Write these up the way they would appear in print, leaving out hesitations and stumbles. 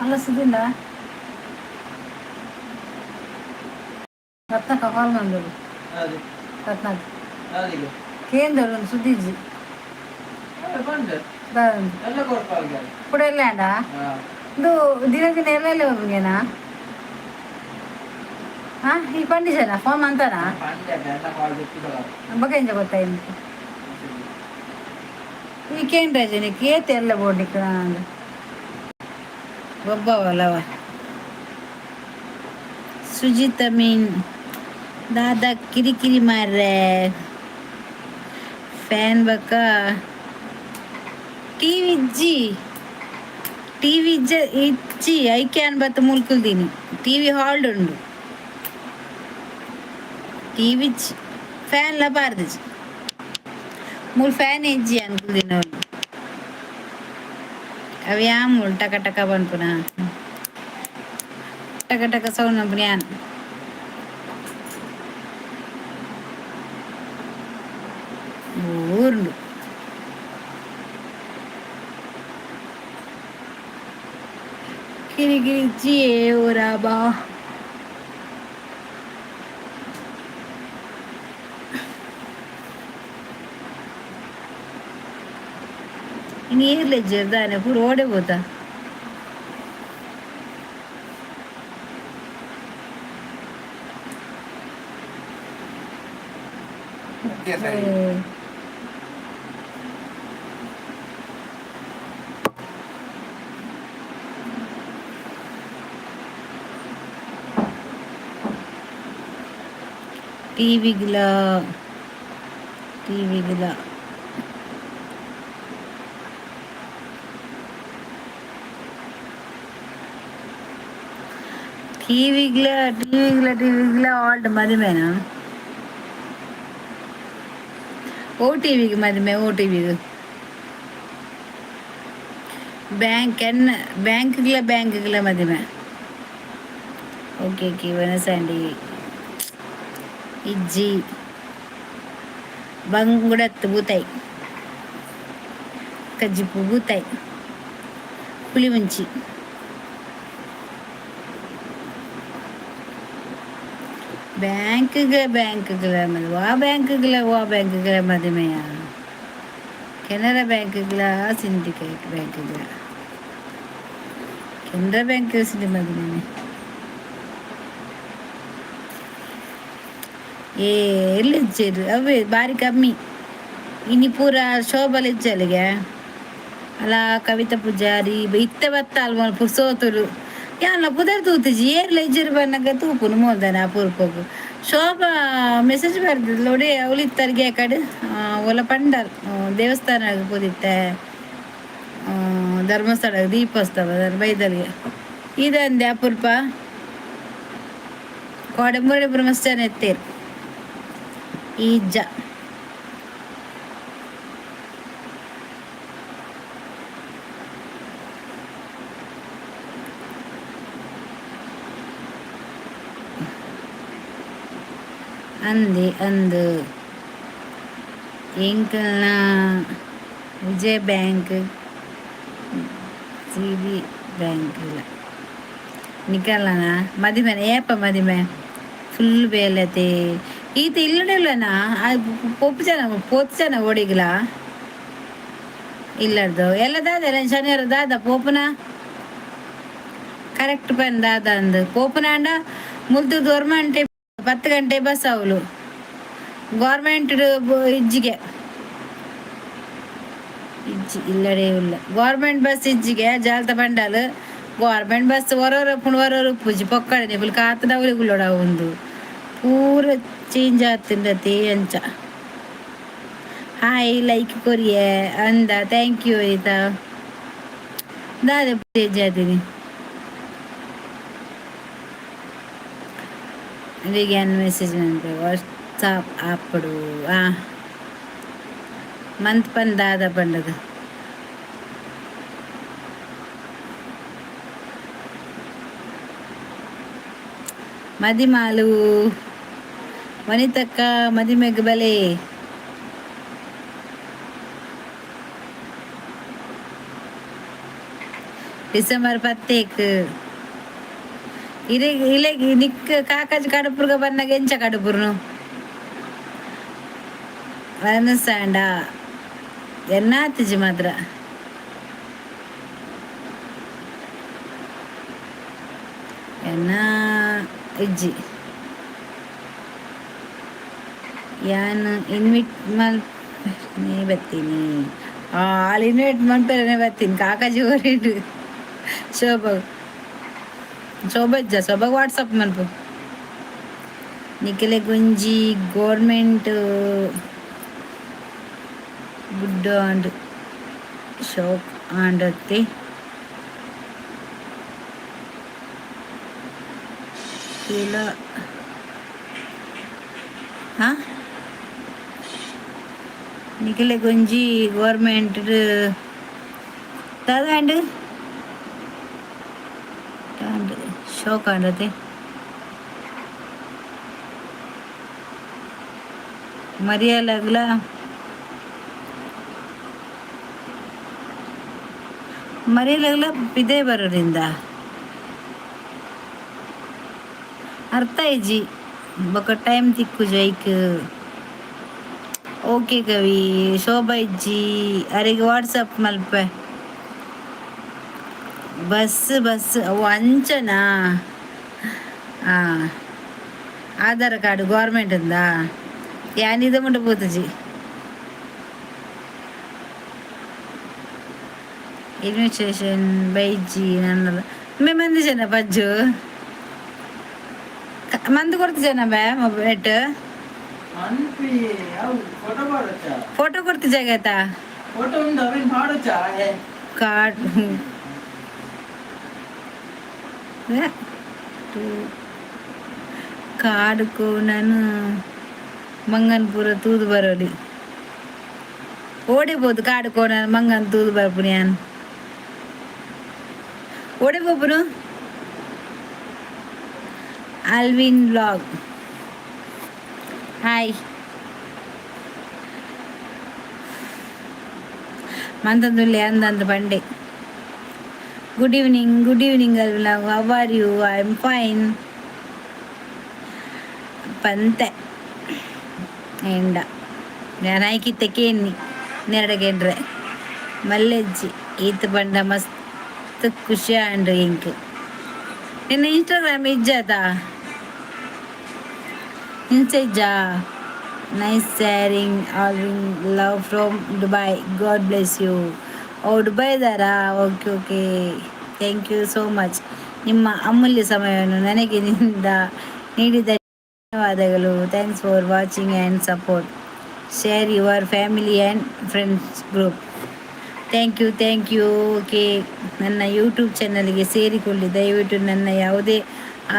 ಅಲ್ಲ ಸುದಿಂಡ ರತ್ನಕ್ಕ ಕಾಲ್ ಮಂದಳು. ಅದು. ರತ್ನಕ್. ಅದಿಗೆ. ಕೇಂದ್ರ ಸುದ್ದಿಜ್ಜಿ. ಬಂದೆ. ಎಲ್ಲ ಕೊಡ್ಪಾಗ. ಕೂಡ ಇಲ್ಲ. ಇದು ದಿನ ದಿನ ಎಲ್ಲ ಎಲ್ಲ ಹೋಗುಗೇನಾ? ಹಾ, ಈ ಪಂಡಿಜನ ಫೋನ್ ಅಂತಾನ. ಪಂಡೆ ಎಲ್ಲ ಕಾಲ್ ಬಿಟ್ಟಿದ್ದಲ್ಲ. ಬಗೆ ಎಂಜ ಗೊತ್ತಾಯ್ತು. ಈ ಕೇಂದ್ರ ಜನಕ್ಕೆ ಏತ್ ಎಲ್ಲ ಬೋರ್ಡಿಕ್ಕ ಒಬ್ಬವಲ್ಲವ. ಸುಜಿತ ಮೀನ್ ದಾದಾ ಕಿರಿಕಿರಿ ಮಾರ್ರೆ. ಫ್ಯಾನ್ ಬಕ್ಕ ಟಿವಿ ಇಜ್ಜಿ, ಟಿವಿ ಇಜ್ಜ ಇಜ್ಜಿ. ಐಕ್ಯಾನ್ ಬತ್ತ ಮುಲ್ಕುಲ್ದೀನಿ. ಟಿವಿ ಹಾಲ್ಡ್ ಉಂಡು, ಟಿವಿ ಫ್ಯಾನ್ ಲ ಬಾರ್ದಿಜಿ. ಮೂಲು ಫ್ಯಾನ್ ಇಜ್ಜಿ ಅನ್ಕುಲ್ದಿನ ಅವ್ಲು. ಅವು ಯಾ ಮೂಲು ಟಕ ಟಕ ಪನ್ಪುನ, ಟಕ ಟಕ ಸೌಂಡ್ ಪನ್ಪುನ ಯಾನ್. ಊರುಂಡು ಕಿರಿ ಕಿರಿ ಇಜ್ಜಿ ಊರಾಬಾ. ಇನ್ನು ಏರ್ಲೆಜ್ಜೆರ್ ದಾನೆ ಪೂರ ಓಡೆ ಪೋತ. ಸರಿ. ಟಿವಿಗ್ಲ ಟಿವಿಗ್ಲ ಟಿವಿಗ್ಲ ಟಿವಿಗ್ಲ ಟಿವಿಗ್ಲ ಆಲ್ಡ್ ಮದಿಮೆನಾ? ಓ ಟಿವಿಗೆ ಮದಿಮೆ, ಓ ಟಿವಿಗೆ ಬ್ಯಾಂಕ್ ಎನ್ ಬ್ಯಾಂಕ್ಗಳ ಬ್ಯಾಂಕ್ಗಳ ಮದಿಮೆ. ಓಕೆ ಓಕೆ ವನಸಾಂಡಿ ಇಜ್ಜಿ. ಬಂಗುಡತ್ತು ಬೂತಾಯಿ, ಕಜ್ಜಿಪು ಬೂತಾಯಿ, ಪುಳಿ ಮುಂಚಿ. ಬ್ಯಾಂಕ್ಗಳ ಬ್ಯಾಂಕ್ಗಳ ಮದುವೆ. ಆ ಬ್ಯಾಂಕ್ಗಳ ವಾ ಬ್ಯಾಂಕ್ಗಳ ಮದುವೆಯ? ಕೆನರಾ ಬ್ಯಾಂಕ್ಗಳ, ಸಿಂಡಿಕೇಟ್ ಬ್ಯಾಂಕ್ಗಳ, ಕೆನರಾ ಬ್ಯಾಂಕ್ ಸಿಂಡಿ ಮದುವೆ. ಏ ಎಲ್ಲಿಜ್ಜೆರ್ ಅವೇ ಬಾರಿ ಕಮ್ಮಿ. ಇನಿ ಪೂರ ಶೋಭಲ ಇಜ್ಜಲ್ಲಿಗೆ ಅಲ್ಲ. ಕವಿತಾ ಪೂಜಾರಿ ಇತ್ತೆ ಬತ್ತ ಅಲ್ವ ಪುರ್ಸೋತುಡು. ಯಾನ್ಲ ಪುದರ್ ತೂತಿಜಿ. ಏರ್ಲ ಇಜ್ಜೆರ್ ಬನ್ನಗ ತೂಪುನು ಮೋಲ್ದಾನೆ. ಆ ಪೂರ್ಪೊಗು ಶೋಭಾ ಮೆಸೇಜ್ ಬರ್ದಿದ್ಲು ನೋಡಿ. ಅವಳು ಇತ್ತರ್ಗೆ ಕಡೆ ಒಲ ಪಂಡಲ್ ದೇವಸ್ಥಾನ ಪೋದಿತ್ತೆ, ಧರ್ಮಸ್ಥಳ ದೀಪೋತ್ಸವ ಬೈದಲ್ಗೆ ಇದಂದೆ. ಅಪೂರ್ಪ ಕೋಡೆ ಮುರಳಿ ಮಸ್ತ್ ಜನ ಎತ್ತೇರು ಈಜ್ಜ. ಅಂದೆ ಅಂದು ಎಂಕಲ್ನ ವಿಜಯ ಬ್ಯಾಂಕ್, ಸಿ ಬಿ ಬ್ಯಾಂಕ್ ಇಲ್ಲ ನಿಕಲ್ನ ಮದಿಮೆ ಏಪ ಮದಿಮೆ? ಫುಲ್ ಬೇಲತೆ ಈತ ಇಲ್ಲಡಿಲ್ಲನಾ? ಪೊಪ್ಪು ಜನ ಪೋತು ಜನ ಓಡಿಗ್ಲ ಇಲ್ಲಡ್ದು ಎಲ್ಲ ದಾದ. ಶನಿವಾರ ದಾದ ಪೋಪುನ? ಕರೆಕ್ಟ್ ಪನ್ ದಾದ ಅಂದು ಪೋಪುನ ಅಂಡ ಮುಲ್ತು ಗೌರ್ಮೆಂಟ್ 10 ಗಂಟೆ ಬಸ್ ಅವಳು. ಗೌರ್ಮೆಂಟ್ ಇಜ್ಜಿಗೆ ಇಜ್ಜಿ ಇಲ್ಲಡೇ ಇಲ್ಲ. ಗೌರ್ಮೆಂಟ್ ಬಸ್ ಇಜ್ಜಿಗೆ ಜಾಲ್ತ ಬಂಡಲ್. ಗೌರ್ಮೆಂಟ್ ಬಸ್ ಹೊರೊರ ಪುಣ್ ಹೊರೊರ ಉಪ್ಪುಜಿ ಪೊಕ್ಕಡೆ. ನಿಕುಲು ಕಾತದವ್ಲಿ ಕುಲ್ಲೊಡ. ಒಂದು ಪೂರ ಚೇಂಜ್ ಆತುಂಡತೆ ಅಂಚ. ಹಾಯ್, ಲೈಕ್ ಕೊರಿಯೆ ಅಂದ. Thank you ಆಯ್ತಾ. ದಾದ ಚೇಂಜ್ ಆತೀನಿ? ಅಡಿಗೆ ಮೆಸೇಜ್ ಮನ್ಪೆ ವಾಟ್ಸಾಪ್ ಆಪಡು. ಆ ಮಂತ್ ಪನ್ ದಾದ ಪಂಡದು? ಮದಿಮಾಲು ವನಿತಕ್ಕ ಮದಿಮೆಗ್ ಬಲೆ. ಡಿಸೆಂಬರ್ ಪತ್ತೇಕ್. ಇರೆ ಇಲೆ ನಿಕ್ ಕಾಕಾಜಿ ಕಡುಪುರ್ಗ ಬನ್ನಾಗ ಎಂಚ ಕಡುಪುರ್ನು ವನಸಾಂಡ ಎನ್ನಾತಿಜಿ ಮಾತ್ರ. ಎನ್ನ ಇಜ್ಜಿ. ಯಾನ್ ಇನ್ವಿಟ್ ಮಲ್ಪೆರೆ ಬತ್ತೀನಿ. ಆಲ್ ಇನ್ವೈಟ್ ಮಲ್ಪೆರೆನೆ ಬತ್ತೀನಿ. ಕಾಕಾಜಿ ಓರಿಡು ಶೋಭ ಶೋಭ ಇಜ್ಜ? ಶೋಭಾಗ್ ವಾಟ್ಸಪ್ ಮಲ್ಪು. ನಿಖಿಲೆ ಗುಂಜಿ ಗೋರ್ಮೆಂಟ್ ಗುಡ್ ಅಂಡ್ ಶೋಕ್ ಆಂಡತ್ತೆ. ಇಲ್ಲ. ಹಾ, ನಿಖಿಲೆ ಗುಂಜಿ ಗೋರ್ಮೆಂಟ್ ದಾದ ಅಂಡ್ ಅಂಡ್ ಶೋಕ್ ಆಂಡತ್ತೆ. ಮರಿಯಲಾಗ್ಲ ಮರಿಯಲಾಗ್ಲ ಬಿದೆ ಬರೋದ್ರಿಂದ ಅರ್ಥ ಇಜ್ಜಿ. ಬೊಕ ಟೈಮ್ ತಿಕ್ಕುಜ ಐಕ್. ಓಕೆ ಕವಿ. ಶೋಭಾ ಇಜ್ಜಿ, ಅರೆಗ್ ವಾಟ್ಸಪ್ ಮಲ್ಪೆ. ಬಸ್ ಬಸ್ ಅವು ಅಂಚನಾ? ಹಾಂ, ಆಧಾರ್ ಕಾರ್ಡ್ ಗೌರ್ಮೆಂಟ್ ಇಂದ ಯಾನಿದ ಮುಟ್ಟ ಪೋತುಜಿ. ಇನ್ವಿಟೇಷನ್ ಬೈಜಿ ನನ್ನ ಮೇ ಮಂದಿ ಜನ ಪಜ್ಜು ಮಂದು ಕೊಡ್ತು ಜನ ಬೇ ಮೊಬೈಟ್. ಅನ್ಪಿ ಅವು ಫೋಟೋ ಪಾಡೊಚ್ಚಾ? ಫೋಟೋ ಕೊಡ್ತು ಜಾಗತಾ? ಫೋಟೋ ಉಂಡು, ಅವೇನು ಪಾಡೊಚ್ಚಾ? ಕಾರ್ಡ್ ಕಾರ್ಡ್ಕು ನಾನು ಮಂಗನ್ ಪೂರ ತೂದು ಬರೋಲಿ. ಓಡಿಬೋದು ಕಾಡು ಕೋನ ಮಂಗನ್ ತೂದು ಬರ್ಪುನಿ. ಯಾನ್ ಓಡೆ ಪೋಪುನು? Alvin vlog, hi. ಮಂತಂದುಲ್ಲೆ ಅಂದಂದು ಪಂಡೆ. Good evening, good evening Alvin. How are you? I am fine. ಪಂತೆ ಎಂಡ ನಾನು ಆಯ್ಕಿತ್ತೆ ಕೇನ್ನಿ ನೆರಡಗೇನ್ರೆ ಮಲ್ಲೆಜ್ಜಿ. ಈತ್ ಪಂಡ ಮಸ್ತ್ ಖುಷಿ ಆಂಡ್ ಎಂಕ್. ನಿನ್ನ ಇನ್ಸ್ಟಾಗ್ರಾಮ್ ಇಜ್ಜಾತ? ಇನ್ಸ್ಟ ಇಜ್ಜಾ? Nice sharing Alvin. Love from Dubai. God bless you. ಓ, ದುಬೈದಾರಾ? Okay okay, thank you so much. ನಿಮ್ಮ ಅಮೂಲ್ಯ ಸಮಯವನ್ನು ನನಗೆ ನಿಂದ ನೀಡಿದ ಧನ್ಯವಾದಗಳು. Thanks for watching and support. Share your family and friends group. Thank you, thank you. Okay, ನನ್ನ ಯೂಟ್ಯೂಬ್ ಚಾನಲ್ಗೆ ಸೇರಿಕೊಳ್ಳಿ ದಯವಿಟ್ಟು. ನನ್ನ ಯಾವುದೇ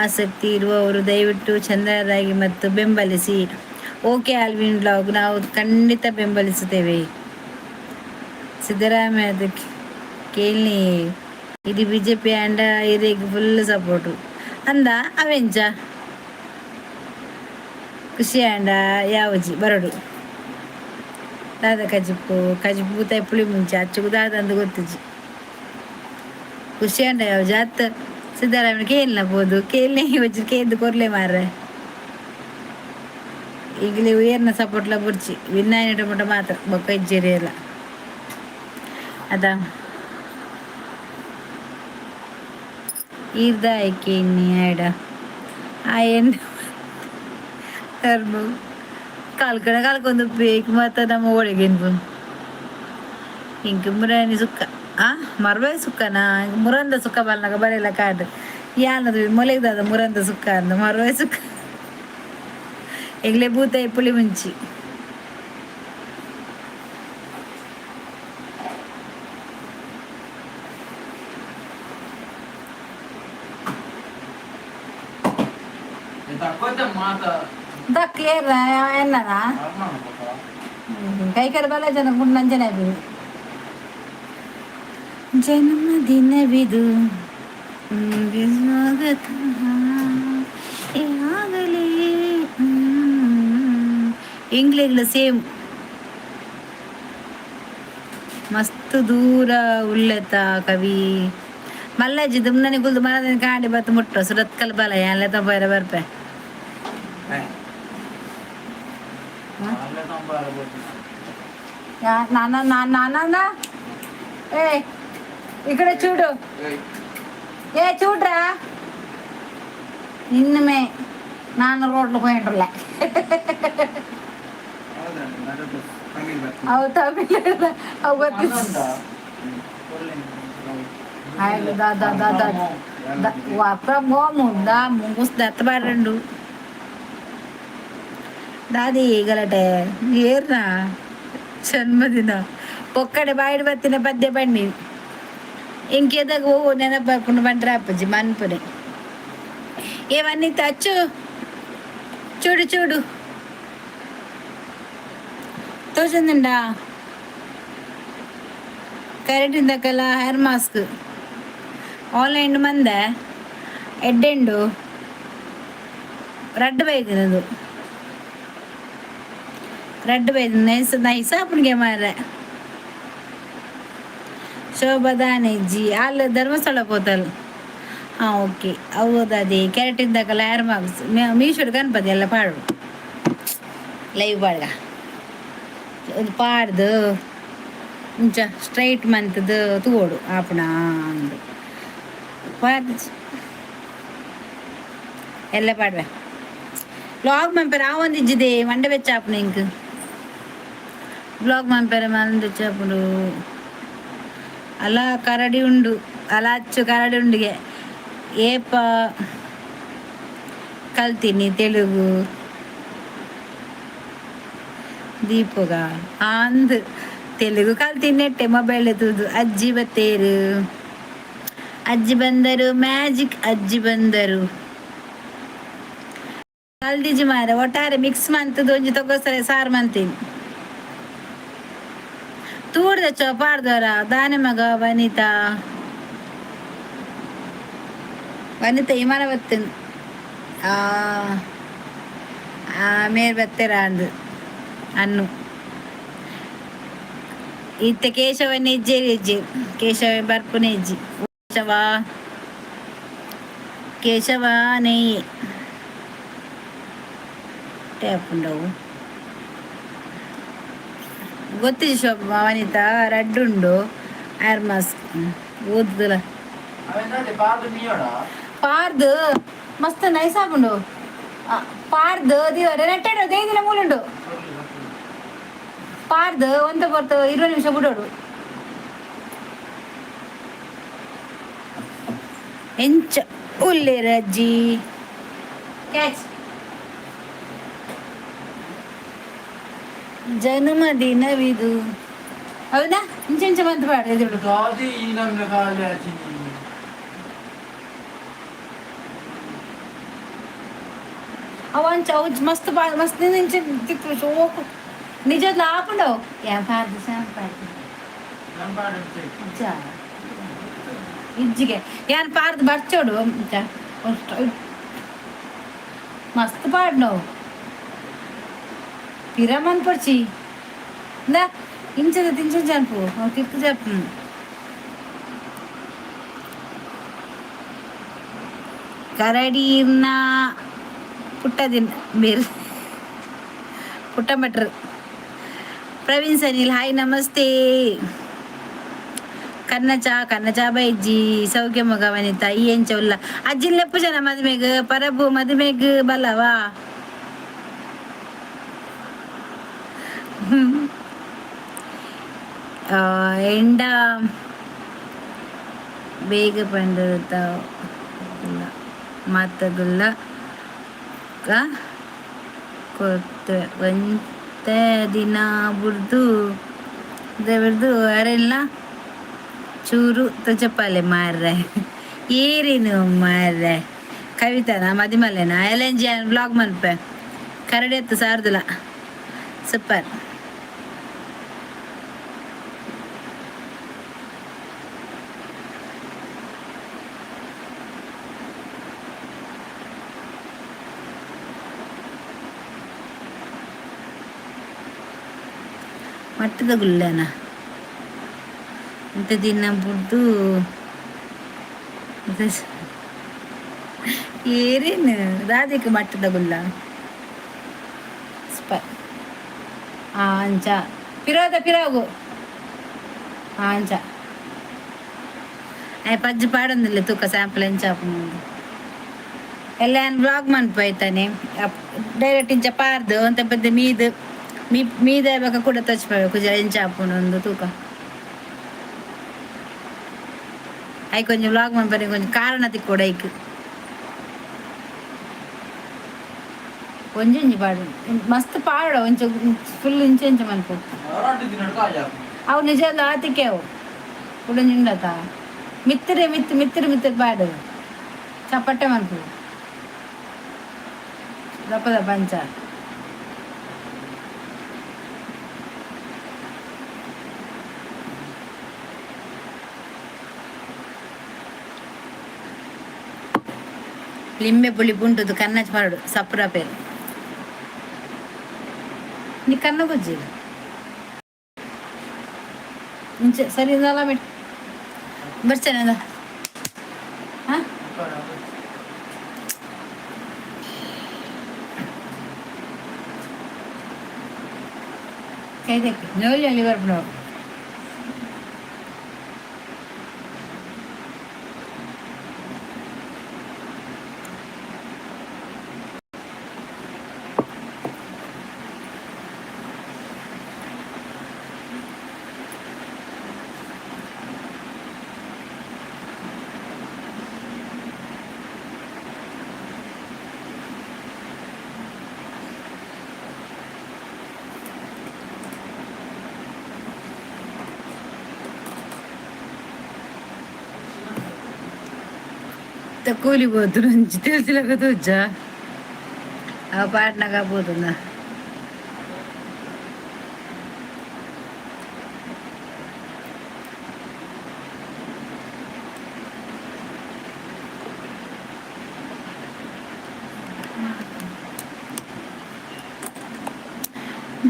ಆಸಕ್ತಿ ಇರುವವರು ದಯವಿಟ್ಟು ಚಂದರಾಗಿ ಮತ್ತು ಬೆಂಬಲಿಸಿ. ಓಕೆ ಆಲ್ವಿನ್ ವ್ಲಾಗ್, ನಾವು ಖಂಡಿತ ಬೆಂಬಲಿಸುತ್ತೇವೆ. ಸಿದ್ದರಾಮಯ್ಯ ಅದಕ್ಕೆ ಕೇಳಿ ಇದು ಬಿಜೆಪಿ ಅಂಡ ಇರೆಗ್ ಫುಲ್ ಸಪೋರ್ಟು ಅಂದ. ಅವೆಂಚ ಖುಷಿ ಆಂಡ ಯಾವಜಿ ಬರಡು ದಾದ ಕಜಿಪು ಕಜಿಪು ತಾಯಿ ಪುಳಿ ಮುಂಚೆ ಅಚ್ಚುಗು ದಾದ ಅಂದು ಗೊತ್ತುಜಿ. ಖುಷಿ ಆಂಡ ಯಾವ ಜಾತ್ ಸಿದ್ದರಾಮಯ್ಯ ಕೇಳನ ಬೋದು ಕೇಳನೆ ವಚ್ಚಿ ಕೇಂದು ಕೊರ್ಲೆ ಮಾರ್ರೆ. ಈಗಲೇ ಉಯರ್ನ ಸಪೋರ್ಟ್ಲ ಬುರ್ಚಿ ವಿನ್ನಾಯನ ಮುಟ್ಟ ಮಾತ್ರ ಬೊಕ್ಕ ಇಜ್ಜೇರಿ ಎಲ್ಲ ಅದ ಈರ್ದ ಆಯ್ಕೆ ಇನ್ನಿ ಆಯ್ಡ ಆಯನ್ ಧರ್ಮ ಕಾಲ್ಕಣ ಕಾಲ್ಕೊಂದು ಬೇಕು ಮಾತ ನಮ್ಮ ಒಳಗೆ ಇಂಕ ಮುರಾನಿ ಸುಕ್ಕ ಆ ಮರ್ವೆ ಸುಕ್ಕನಾ? ಮುರಂದ ಸುಕ್ಕ ಬಲ್ನಾಗ ಬರೆಲ್ಲ ಕಾಡು ಯಾನದು ಮೊಲೆಗ್ದಾದ ಮುರಂದ ಸುಕ್ಕ ಅಂದ ಮರ್ವೆ ಸುಕ್ಕ. ಎಗ್ಲೆ ಬೂತಾಯಿ ಪುಳಿ ಮುಂಚಿ. ತಕ್ಕೋತೆ ಮಾತ. ದಕ್ಕ ಏರ್ನ ಎನ್ನನಾ? ಕೈಕರ ಬಲ ಜನ ಗುಂಡಂಜನ. ಜನ್ಮದಿನವಿದು ನಿಮಗೆ ಸ್ವಾಗತ ಆಗಲೇ. ಇಂಗ್ಲಿಗ್ಲ ಸೇಮ್ ಮಸ್ತ್ ದೂರ ಉಲ್ಲೆತ ಕವಿ. ಮಲ್ಲಜ್ಜಿ ದುಮ್ನನಿ ಕುಲ್ದು ಮನದಿನ ಕಾಂಡಿ ಬತ್ತು ಮುಟ್ಟು ಸುರತ್ಕಲ್ ಬಲ ಯಾನ್ಲೆ ತಂಪಾರ ಬರ್ಪೆ. ಅಲ್ಲೇ ತಂಪಾರ ಬರ್ತೀನಿ. నాన్న నాన్న నాన్న, ఏ ఇక్కడ చూడు. ఏ చూడరా నిన్నమే నాన్న రోడ్లు పోయిండ్రులే. అవు తమిళ అవు. ಮಲ್ಲ ಉಂಟಾ? దా దా దా దా దా ముంగుస్ దత్తబారండు దాది గలటే ಏರ್ನಾ ಜನ್ಮದಿನ ಒಕ್ಕಡೆ ಬಾಯಿಡ್ ಬತ್ತಿನ ಪದ್ಯ ಬಣ್ಣಿ ಇಂకేದಾಗ ಓ ನೆನಪರ್ಪುಂಡು ಬಂಡ್ರೆ ಅಪ್ಪಜಿ ಮನ್ಪುನೆ. ఏవన్నీ తచ్చు చూడు చూడు ತೋಚಂದುಂಡಾ? ಕರೆಂಟ್ ಇಂದಕಲ್ಲ ಹೇರ್ ಮಾಸ್ಕ್ ಆನ್ಲೈನ್ ಮಂದೆ ಎಡ್ಡೆಂಡು ರಡ್ಡ್ ಬೈದಿನದು ರಡ್ಡ್ ಬೈದ ನೈಸ್ ನೈಸ್ ಆಪುಣಿಗೆ ಮಾರ್ರೆ. ಶೋಭದಾನೆಜ್ಜಿ ಅಲ್ಲಿ ಧರ್ಮಸ್ಥಳ ಪೋತಲ್. ಹಾಂ, ಓಕೆ. ಹೌದು, ಅದೇ ಕ್ಯಾರೆಟ್ ಇದ್ದಕಲ್ಲ ಹೇರ್ ಮಾಸ್ಕ್ ಮೀಶೋಡ್ ಗಣಪತಿ ಎಲ್ಲ ಪಾಡು ಲೈವ್ ಪಾಡ್ಗ ಒಂದು ಪಾಡ್ದು ಇಂಚ ಸ್ಟ್ರೈಟ್ ಮಂತ್ದು ತೂವೊಡು ಆಪುಣ ಅಂದು ಪಾಡ್ದು ಎಲ್ಲ ಪಾಡ್ವೆ. ಬ್ಲಾಗ್ ಮನ್ಪೆರೆ ಆವೊಂದಿಜ್ಜಿದೆ ಮಂಡೆ ಬೆಚ್ಚ ಆಪುಂಡು ಇಂಕ್. ಬ್ಲಾಗ್ ಮನ್ಪೆರೆ ಮಂಡೆ ಬೆಚ್ಚ ಆಪುಂಡು. ಅಲ ಕರಡಿ ಉಂಡು, ಅಲ ಅಚ್ಚು ಕರಡಿ ಉಂಡಿಗೆ. ಏಪ ಕಲ್ತೀನಿ ತೆಲುಗು ದೀಪುಗ ಆಂದ್ ತೆಲುಗು ಕಲ್ತೀನಿ ನೆಟ್ಟೆ ಮೊಬೈಲ್ ತೂದು. ಅಜ್ಜಿ ಬತ್ತೇರು, ಅಜ್ಜಿ ಬಂದರು, ಮ್ಯಾಜಿಕ್ ಅಜ್ಜಿ ಬಂದರು. ಕಲ್ದಿಜಿ ಮಾರೆ. ಒಟ್ಟಾರೆ ಮಿಕ್ಸ್ ಮಂತದ ಒಂಜಿ ತೊಗೊಸರೆ ಸಾರು ಮಂತೀನಿ ತೂಡ್ದ ಚೋ ಪಾಡ್ದವರ ದಾನೆ ಮಗ. ವನಿತಾ, ವನಿತಾ ಇಮಾನ ಬತ್ತಿನ ಮೇರ್ ಬತ್ತೆರ ಅಂದು ಅನ್ನು. ಇತ್ತೆ ಕೇಶವನ ಇಜ್ಜೆ ಇಜ್ಜಿ ಕೇಶವ ಬರ್ಪುನೆ ಇಜ್ಜಿ. ಕೇಶವ ಕೇಶವ ನೆಯ್ಯಿ ಟ್ಯಾಪ್ ಉಂಡವು ಗೊತ್ತಿಜಿ ಶೋಭ. ವನಿತಾ ರಡ್ಡ್ ಉಂಡು ಏರ್ ಮಾಸ್ಕ್ ಓದುದಲ್ಲ. ಅವೆಂತ ಪಾದ ಮೀಯೋಡ. ಪಾರ್ದು ಮಸ್ತ್ ನೈಸ್ ಆಪುಂಡು ಪಾರ್ದು ದಿವರೆ ನೆಟ್ಟೆಡು ದೇದಿನ ಮೂಲುಂಡು. ಪಾರ್ದು ಒಂತ ಪೊರ್ತು 20 ನಿಮಿಷ ಬಿಡೋಡು. ಎಂಚ ಉಲ್ಲೇರ ಅಜ್ಜಿ? ಕ್ಯಾಚ್. ಜನ್ಮದಿನವಿದು ಹೌದಾ? ಇಂಚ ಇಂಚ ಬಂತು ಪಾಡು ಎದುರು. ದಾದಿ ಈ ನಮ್ಮ ಕಾಲ ಆಚಿನಿ. ಅವ ಅಂಚ ಅವು ಮಸ್ತ್ ಬಾ ಮಸ್ತ್ ಇಂಚ ತಿಕ್ಕು ಶೋಕು ನಿಜದ ಆಪುಂಡು. ಯಾ ಪಾರ್ದು ಸ್ಯಾಮ್ ಪಾಡ್ದು. ನಮ್ಮ ಪಾಡ. ಇಜ್ಜ ಇಜ್ಜಿಗೆ ಯಾನ್ ಪಾರ್ದು ಬರ್ಚೋಡು ಇಂಚ ಮಸ್ತ್ ಪಾಡ್ನವು ಪಿರಮನ್ ಪೊಡ್ಚಿ ಇಂದಾ ಇಂಚದ ತಿಂಚ ಜನ್ಪು ಅವು ತಿಕ್ಕು ಜಪ್ಪು. ಕರಡಿನ ಪುಟ್ಟದಿನ ಬೇರೆ ಪುಟ್ಟ ಭಟ್ರು. ಪ್ರವೀಣ್ ಸನಿಲ್ ಹಾಯ್, ನಮಸ್ತೆ. ಕನ್ನಚ ಕನ್ನಚ ಬೈಜ್ಜಿ ಸೌಖ್ಯ ಮಗ. ವನಿತಾ ಈ ಎಂಚ ಉಲ್ಲ? ಅಜ್ಜಿನ್ ಲೆಪ್ಪು ಜನ ಮದುಮೆಗ್ ಪರಬು ಮದುಮೆಗ್ ಬಲ್ಲವಾ? ಎಂಡ ಬೇಗ ಪಂಡಿರುತ್ತ ಮಾತಗುಲ್ಲ ಕೊತ್ತೆ ಒಂತೆ ದಿನ ಬುಡ್ದು ಬಿಡ್ದು ಅರೆಲ್ಲ ಚೂರು ತೊಚಪಾಲೆ ಮಾರ್ರೆ. ಏರಿನು ಮಾರ್ರೆ ಕವಿತಾನ ಮದಿಮಲ್ಲೆನ ಎಲೆಂಜಿ ಬ್ಲಾಗ್ ಮನ್ಪೆ ಕರಡಿ ಎತ್ತು ಸಾರ್ದಿಲ್ಲ. ಸೂಪರ್. ಮಟ್ಟದ ಗುಲ್ಲೆನ ಇಂಥ ದಿನ ಬುಡ್ದು. ಏರೇನು ದಾದಿಕ್ ಮಟ್ಟದ ಗುಲ್ಲ ಸ್ಪ ಅಂಚ ಪಿರೋದ ಪಿರಾಗು ಅಂಚ ಆಯ್ ಪಜ್ಜಿ ಪಾಡೊಂದಿಲ್ಲ ತೂಕ ಸ್ಯಾಂಪಲ್ ಎಂಚ ಆಪುಂಡು. ಎಲ್ಲ ಬ್ಲಾಗ್ ಮನ್ಪೋಯ್ತಾನೆ ಡೈರೆಕ್ಟ್ ಇಂಚ ಪಾರ್ದು ಒಂತೆ ಪೆದ್ದ ಮೀದ್ ಮೀ ಮೀದ ಬೊಕ ಕೂಡ ತೋಚ್ಪಬೇಕು ಎಂಚ ಆಪುಂಡು ಒಂದು ತೂಕ. ಐಕ್ ಒಂಜಿ ವ್ಲಾಗ್ ಮನ್ಪರೆ ಒಂಜಿ ಕಾರಣ ತಿಕ್ಕೊಡು. ಐಕ್ ಒಂಜೊಂಜಿ ಪಾಡು, ಮಸ್ತ್ ಪಾಡ, ಒಂಚ ಫುಲ್ ಇಂಚ ಇಂಚ ಮನ್ಪು. ರಡ್ಡ್ ದಿನಡ್ ಖಾಲಿ ಆಪುಂಡು. ಅವು ನಿಜ ಆತಿಕೆ ಅವು ಕುಡೊಂಜಿ ಉಂಡತ ಮಿತ್ತರೆ ಮಿತ್ತು ಮಿತ್ತರೆ ಮಿತ್ತರೆ ಪಾಡು, ಚಪ್ಪಟ್ಟೆ ಮನ್ಪು, ದಪ್ಪ ದಪ್ಪ ಅಂಚ. ಲಿಂಬೆ ಪುಳಿ ಪುಂಟುದು ಕನ್ನಚ್ ಮಾಡು ಸಪ್ರ ಪೇರು. నీ ಕನ್ನ ಬುಜ್ಜಿ ಇಂಚ ಸರಿ ಇಂದಲ್ಲ ಬಿಟ್ಟು ಬರ್ಚೇನೆ. ಹಾಂ. ಕೈದಕ್ಕೆ ನೋಲಿ ಅಲ್ಲಿ ಬರ್ಪುಂಡು. ಕೂಲಿ పోతురు నుంచి తెలిసిలేక ఆ పాటనగా పోతుందా?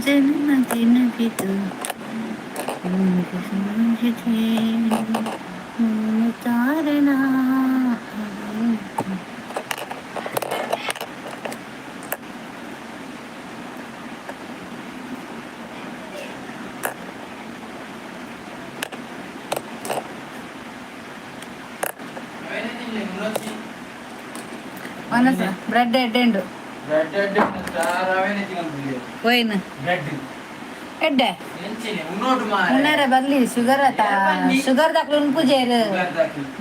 జన్మదిన విదు तारना. ಅವೇನೇ ತಿನ್ಲೆ ಮುನೊಚ್ಚಿ. ವನಸ ಬ್ರೆಡ್ ಎಡ್ಡೆ ಉಂಡು. ಬ್ರೆಡ್ ಎಡ್ಡೆ ಸ್ಟಾರ್ ಅವೇನೇ ತಿನ್ನೊಂದಿಲ್ಲ. ಹೋಯ್ನು. ಬ್ರೆಡ್. ಎಡ್ಡೆ. ಎಂಚಿನೆ ಉನ್ನೋಟು ಮಾರೆ. ಉಣ್ಣಾರೆ ಬರ್ಲಿ ಶುಗರ್ ಆತ. ಶುಗರ್ ದಾಕ್ಲು ಉನ್ಪುಜೇರು.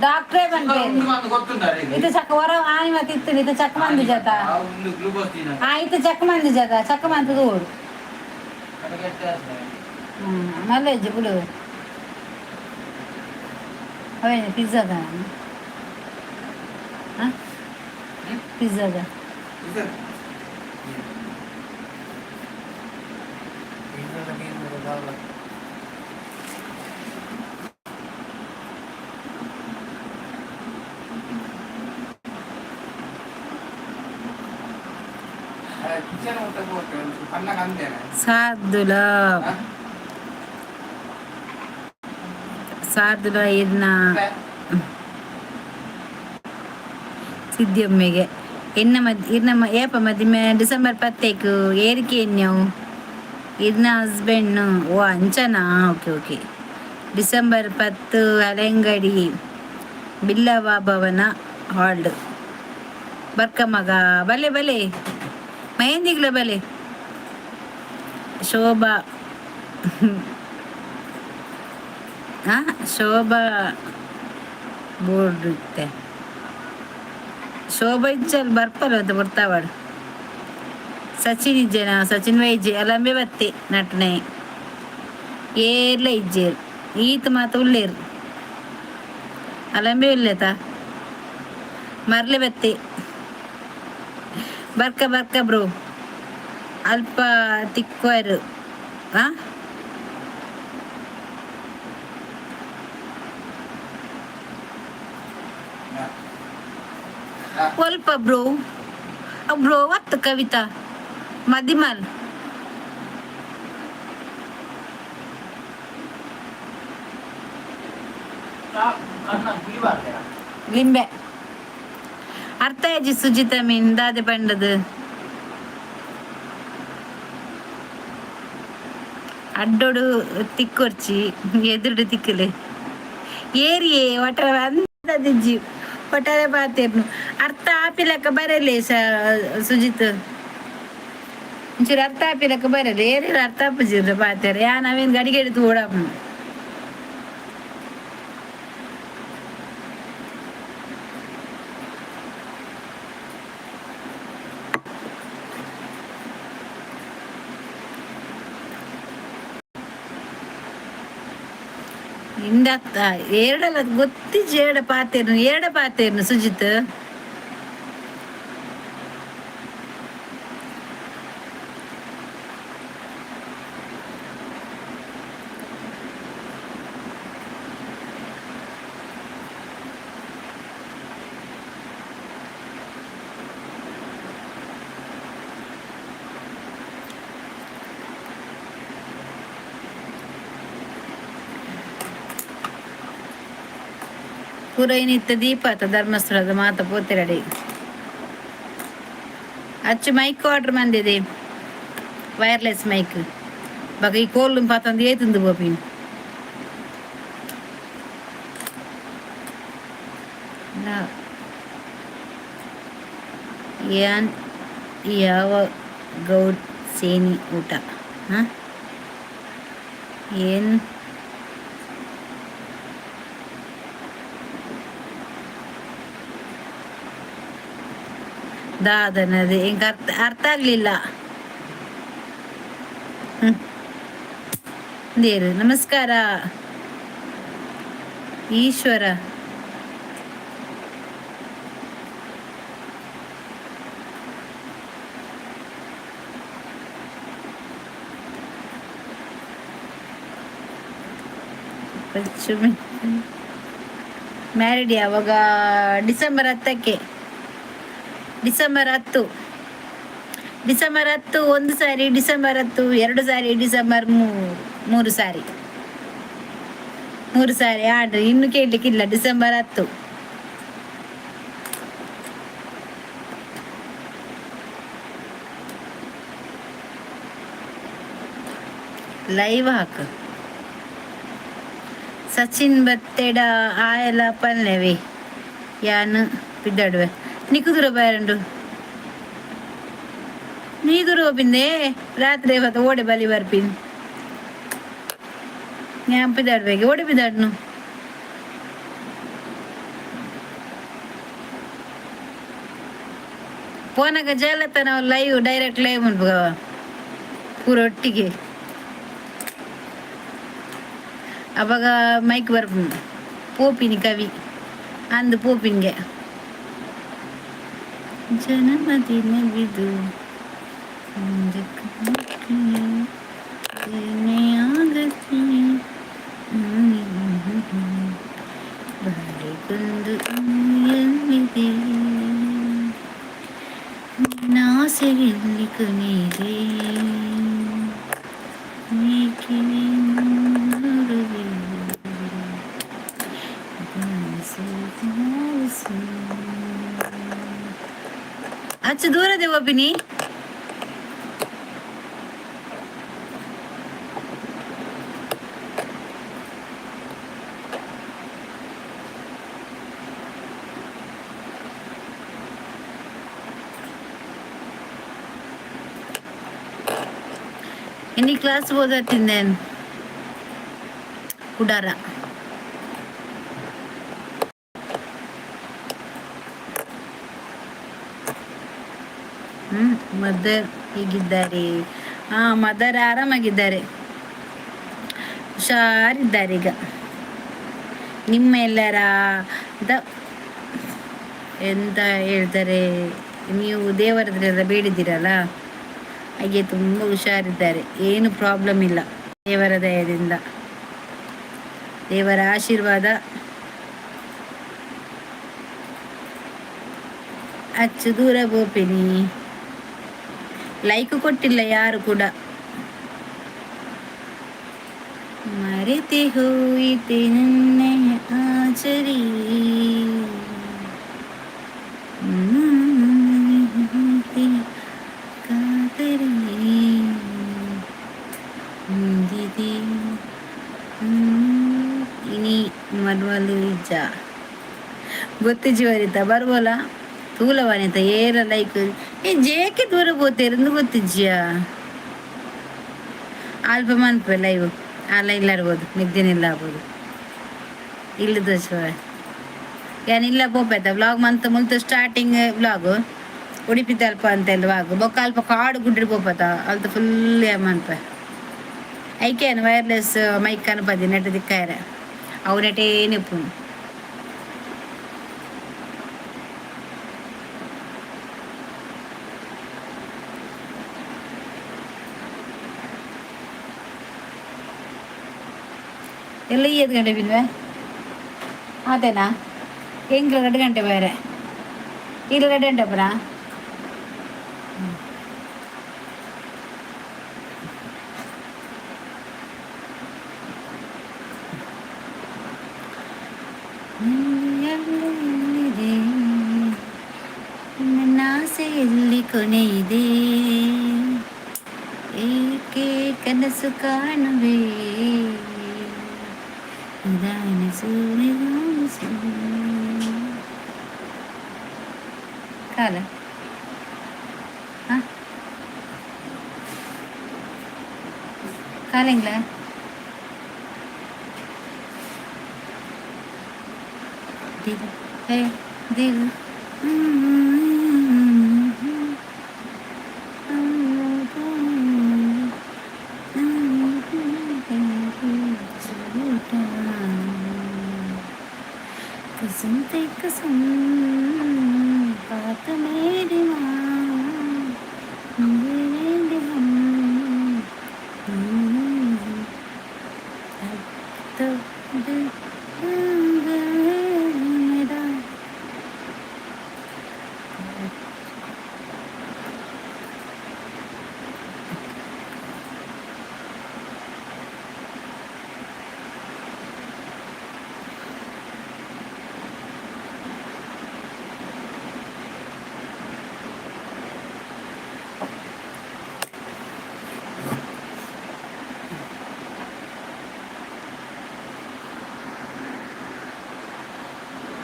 ಡಾಕ್ಟ್ರೇ ಬಂದ್ಪೇರು. ಉಂಡು ಮಂದು ಗೊತ್ತುಂಡಾರೆ. ಇದು ಚಕ್ಕ ಹೊರ ಆನಿ ಮತ್ತೆ ಇತ್ತು ಇದು ಚಕ್ಕ ಮಂದಿ ಜಾತ. ಉಂದು ಗ್ಲೂಕೋಸ್ ತಿನ್ನ. ಆ ಇತ್ತು ಚಕ್ಕ ಮಂದಿ ಜಾತ, ಚಕ್ಕ ಮಂತದ ಓಡು. ಮಲ್ಲ ಇಜ್ಜಿ ಬಿಡು. ಅವೇನು ಪಿಜ್ಜಾದ? ಹಾಂ, ಪಿಜ್ಜಾದ. ಕಿಚನ್ ಊಟಕ್ಕೆ ಹೋಗ್ತೇವೆ ಪನ್ನಗ ಅಂದೇನೆ. ಸಾರ್ದುಲ ಸಾರ್ದುಲ ಇದನ್ನ ಸಿದ್ದಿಯಮ್ಮೆಗೆ ಎನ್ನ ಮದ್ ಇರ್ನ ಏಪ ಮದಿಮೆ? ಡಿಸೆಂಬರ್ ಪತ್ತೇಕು ಏರಿಕೆ ಎನ್ಯವು ಇರ್ನ ಹಸ್ಬೆಂಡ್. ಓ, ಅಂಚನಾ? Okay okay. ಡಿಸೆಂಬರ್ 10 ಅಲೆಂಗಡಿ ಬಿಲ್ಲವ ಭವನ ಹಾಲ್ಡ್. ಬರ್ಕ ಮಗ, ಬಲೆ ಬಲೆ, ಮೆಹಂದಿಗ್ಲ ಬಲೆ. ಶೋಭಾ, ಆ ಶೋಭಾ ಬೋರ್ಡ್ ಇತ್ತೆ. ಶೋಭಾ ಇಜ್ಜಲ್ ಬರ್ಪಲ್ಲ ಅಂತ ಬರ್ತಾವಳು. ಸಚಿನ್ ಇಜ್ಜೇನಾ? ಸಚಿನ್ ವೈಜೆ ಅಲಂಬೆ ಬತ್ತೆ ನಟನೆ. ಏರ್ಲ ಇಜ್ಜೇರು, ಈತ ಮಾತ ಉಳ್ಳೇರು, ಅಲಂಬೆ ಉಲ್ಲೇತ ಮರ್ಲೆ ಬತ್ತೆ. ಬರ್ಕ ಬರ್ಕ ಬ್ರೋ, ಅಲ್ಪ ತಿಕ್ವರು. ಆ ಒಲ್ಪ ಬ್ರೋ ಬ್ರೋ ಒತ್ತು ಕವಿತಾ ಮದಿಮಲ್. ಕಣ್ಣ ಗುಳಿ ಬಾರ್ದೆ. ಲಿಂಬೆ ಅರ್ಥ ಆಯ್ಜಿ ಸುಜಿತ ಮೀನ್ ದಾದೆ ಪಂಡದು. ಅಡ್ಡೋಡು ತಿಕ್ಕೊರ್ಚಿ, ಎದುರುಡು ತಿಕ್ಕಲೆ. ಏರಿಯೇ ಒಟ್ಟಾರೆ ಅಂದದಿಜ್ಜಿ, ಒಟ್ಟಾರೆ ಪಾತೇರ್ನು ಅರ್ಥ ಆಪಿಲಕ್ಕ ಬರಲಿ. ಸುಜಿತ್, ಒಂಚೂರು ಅರ್ಥ ಆಪಿಲಕ್ಕ ಬರಲಿ. ಏರಿಲ್ಲ, ಅರ್ಥ ಆಪುಜಿರ ಪಾತೇರ. ಯಾ ನಾವೇನು ಗಡಿಗೆ ಹಿಡಿದು ಓಡಾಪು. ಇಂದತ್ತ ಎರಡಲ್ಲ ಗೊತ್ತಿಜ್ಜಿ. ಎರಡ ಪಾತೇರ್ನು, ಎರಡ ಪಾತೇರ್ನು ಸುಜಿತ್. ಪೂರೈನಿತ್ತ ದೀಪ ಆತ ಧರ್ಮಸ್ಥಳದ ಮಾತ ಪೋತಿರಡಿ. ಅಚ್ಚು ಮೈಕ್ ಆರ್ಡರ್ ಮಂದಿದೆ, ವೈರ್ಲೆಸ್ ಮೈಕ್. ಬಗ ಈ ಕೋಲು ಪಾತಂದು ಏತಂದು ಬೋಪಿನ್. ಏನ್ ಯಾವ ಗೌಡ್ ಸೇನಿ ಊಟ? ಹಾಂ, ಏನು ದಾದನದು? ಎಂಕ್ ಅರ್ಥ ಅರ್ಥ ಆಗ್ಲಿಲ್ಲ. ಹ್ಮ್ ದೇರು ನಮಸ್ಕಾರ ಈಶ್ವರ. ಮ್ಯಾರಿಡ್ ಯಾವಾಗ? ಡಿಸೆಂಬರ್ 10ಕ್ಕೆ. ಡಿಸೆಂಬರ್ 10, ಡಿಸೆಂಬರ್ 10 ಒಂದು ಸಾರಿ, ಡಿಸೆಂಬರ್ 10 ಎರಡು ಸಾರಿ, ಡಿಸೆಂಬರ್ ಮೂರು ಸಾರಿ, ಮೂರು ಸಾರಿ ಆಡ್ರಿ. ಇನ್ನು ಕೇಳಲಿಕ್ಕಿಲ್ಲ. ಡಿಸೆಂಬರ್ 10. ಲೈವ್ ಹಾಕು. ಸಚಿನ್ ಬತ್ತೆಡ ಆಯಲ ಪಲ್ಲೆವೆ ಯಾನ್ ಪಿದ್ದಾಡುವೆ. ನಿಕ್ಕುದುರ ಬಾರಂಡು ನೀ ದೂರ ಪಿಂದೆ. ರಾತ್ರಿ ಹೊತ್ತು ಓಡೆ ಬಲಿ ಬರ್ಪಿನ್. ഞാൻ ಪಿದಾಡ್ಬೇಕೆ? ಓಡೆ ಪಿದಾಡ್ನು. ಪೋನಾಗ ಜಾಲತ್ತ ನಾವು ಲೈವ್, ಡೈರೆಕ್ಟ್ ಲೈವ್ ಮನ್ಪುಗವ ಪೂರ ಒಟ್ಟಿಗೆ. ಅವಾಗ ಮೈಕ್ ಬರ್ಪುಂಡು. ಪೋಪಿನಿ ಕವಿ ಅಂದು ಪೋಪಿನ್ಗೆ. ಜನ್ಮದಿನವಿದು, ಆಗತಿ ಬಾಳಿಗೊಂದು ಎಲ್ಲಿದೆ, ನಿನ್ನಾಸೆಯಲ್ಲಿ ಕೊನೆಯಿದೆ, ಏಕೆ ನೋಡುವೆ? ದಾಸು. ಅಚ್ಚು ದೂರದೆ ಒಬ್ಬಿನಿ. ಎನಿ ಕ್ಲಾಸ್ ಓದತ್ತಿದ್ದೇನೆ ಕುಡಾರ. ಮದರ್ ಹೇಗಿದ್ದಾರೆ? ಹಾ, ಮದರ್ ಆರಾಮಾಗಿದ್ದಾರೆ, ಹುಷಾರಿದ್ದಾರೆ ಈಗ. ನಿಮ್ಮ ಎಲ್ಲರ the ಎಂತ ಹೇಳ್ತಾರೆ, ನೀವು ದೇವರ ಹತ್ರ ಎಲ್ಲ ಬೇಡಿದ್ದೀರಲ್ಲ, ಹಾಗೆ ತುಂಬ ಹುಷಾರಿದ್ದಾರೆ. ಏನು ಪ್ರಾಬ್ಲಮ್ ಇಲ್ಲ ದೇವರ ದಯದಿಂದ, ದೇವರ ಆಶೀರ್ವಾದ. ಅಚ್ಚು ದೂರ ಗೋಪಿನಿ. ಲೈಕ್ ಕೊಟ್ಟಿಲ್ಲ ಯಾರು ಕೂಡ. ಮರೆತೆ ಹೋಯಿತೆ ನನ್ನಯ ಆಚರಿ. ಮರ್ವಲು ಇಜ್ಜ ಗೊತ್ತಿಜ್ಜಿ ವನಿತ ಬರ್ಬೋಲ ತೂಲ ವನಿತ ಏರ ಲೈಕ್ ಏ ಜೇಕೆ ದೂರ ಪೋತೇರಂದು ಗೊತ್ತಿಜ್ಜಿಯಾ. ಅಲ್ಪ ಮನ್ಪೆ ಲೈವ್ ಅಲ್ಲ ಇಲ್ಲ ಇರ್ಬೋದು ನಿದ್ದೇನಿಲ್ಲ ಆಗ್ಬೋದು ಇಲ್ಲ ದೋಷ. ಏನಿಲ್ಲ ಪೋಪೈತ ವ್ಲಾಗ್ ಮಂತ್ ಮುಲ್ತ ಸ್ಟಾರ್ಟಿಂಗ್ ವ್ಲಾಗ್ ಉಡುಪಿ ತಲ್ಪ ಅಂತ ಎಲ್ಲ ಬೊಕ್ಕ ಅಲ್ಪ ಕಾಡು ಗುಡ್ಡಿ ಪೋಪತ ಅಲ್ತ ಫುಲ್ ಮನ್ಪೆ. ಐಕೇನು ವೈರ್ಲೆಸ್ ಮೈಕ್ ಅನ್ಪದಿ ನೆಟ್ ದಿಕ್ಕಾಯರೆ ಅವು ನೆಟೇ ನಿಪ್ಪು. ಎಲ್ಲ 5 ಗಂಟೆ ಬಿನ್ವೆ ಅದೇನಾ ಎಂಗ್ಲ 2 ಗಂಟೆ ಬೇರೆ ಇಲ್ಲ 2 ಗಂಟೆ ಬರಾ. ಎಲ್ಲಿದೆ ನನ್ನ ಆಸೆ, ಎಲ್ಲಿ ಕೊನೆಯಿದೆ? ಏಕೆ ಕನಸು ಕಾಣುವೆ? ನಿಧಾನಿಸು, ನಿಧಾನಿಸು. ಕಾಲ ಹಾ ಕಾಲೆಂಗ್ಲ दिल है दिल. कसम ते कसम बात मेरी मान मेरे हम तो दिल.